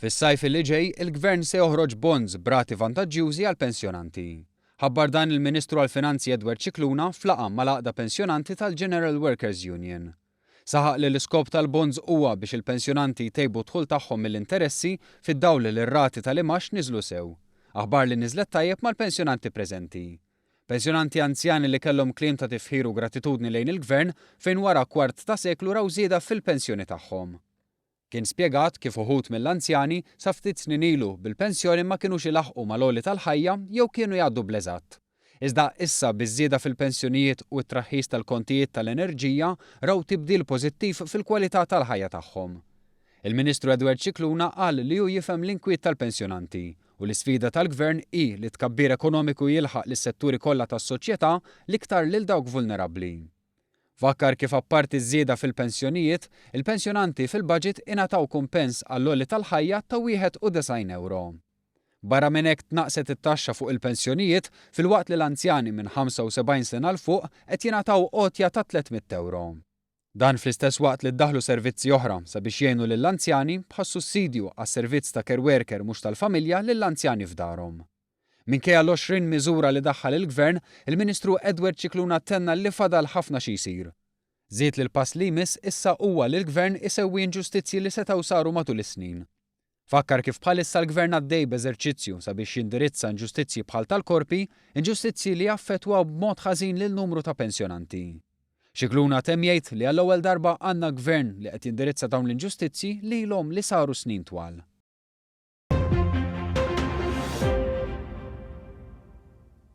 Fis-sajf li ġej, il-Gvern se joħroġ bonds b'rati vantaġġjużi għall-pensjonanti. Ħabbar dan il-Ministru għall-Finanzi Edward Scicluna f'laqgħa mal-Għaqda Pensjonanti tal-General Workers Union. Saħaq li l-iskop tal-bonds huwa biex il-pensjonanti jtejbu d-dħul tagħhom mill-interessi fid-dawl li r-rati tal-imgħax niżlu sew. Aħbar li niżlet tajjeb mal-pensjonanti preżenti. Pensjonanti anzjani li kellhom kliem ta' tifħir u gratitudni lejn il-Gvern fejn wara kwart ta' seklu raw żieda fil-pensjoni tagħhom. Kien spjegat kif uħud mill-anzjani sa ftit snin ilu bil-pensjoni ma kinux ilaħħqu mal-għoli tal-ħajja jew kienu jgħaddu bl-eżatt. Iżda issa biż-żieda fil-pensjonijiet u t-traħħis tal-kontijiet tal-enerġija raw tibdil pożittiv fil-kwalità tal-ħajja tagħhom. Il-Ministru Edward Scicluna qal li hu jifhem l-inkwiet tal-pensjonanti u l-isfida tal-Gvern hi li t-tkabbir ekonomiku jilħaq lis-setturi kollha tas-soċjetà l-iktar lil dawk vulnerabbli. Fakkar kif apparti ż-żieda fil-pensjonijiet, il-pensjonanti fil-budget ingħataw kumpens għall-għoli tal-ħajja ta' 91 ewro. Barra minn hekk tnaqqset it-taxxa fuq il-pensjonijiet filwaqt li l-anzjani minn 75 sena 'l fuq qed jingħataw għotja ta' 300 ewro. Dan fl-istess waqt li ddaħħlu servizzi oħra sabiex jgħinu lill-anzjani bħas-sussidju għas-servizz ta' care worker mhux tal-familja lill-anzjani f'darhom. Minkejja l-20 miżura li daħħal il-Gvern, il-Ministru Edward Scicluna tenna li fadal ħafna xi jsir. Żied li l-pass li jmiss issa huwa li l-Gvern isewwi inġustizzji li setgħu saru matul is-snin. Fakkar kif bħalissa l-Gvern għaddej b'eżerċizzju sabiex jindirizza inġustizzji bħal tal-Korpi, inġustizzji li jaffettwaw b'mod ħażin lil numru ta' pensjonanti. Scicluna temm jgħid li għall-ewwel darba għandna Gvern li qed jindirizza dawn l-inġustizzji li ilhom li saru snin twal.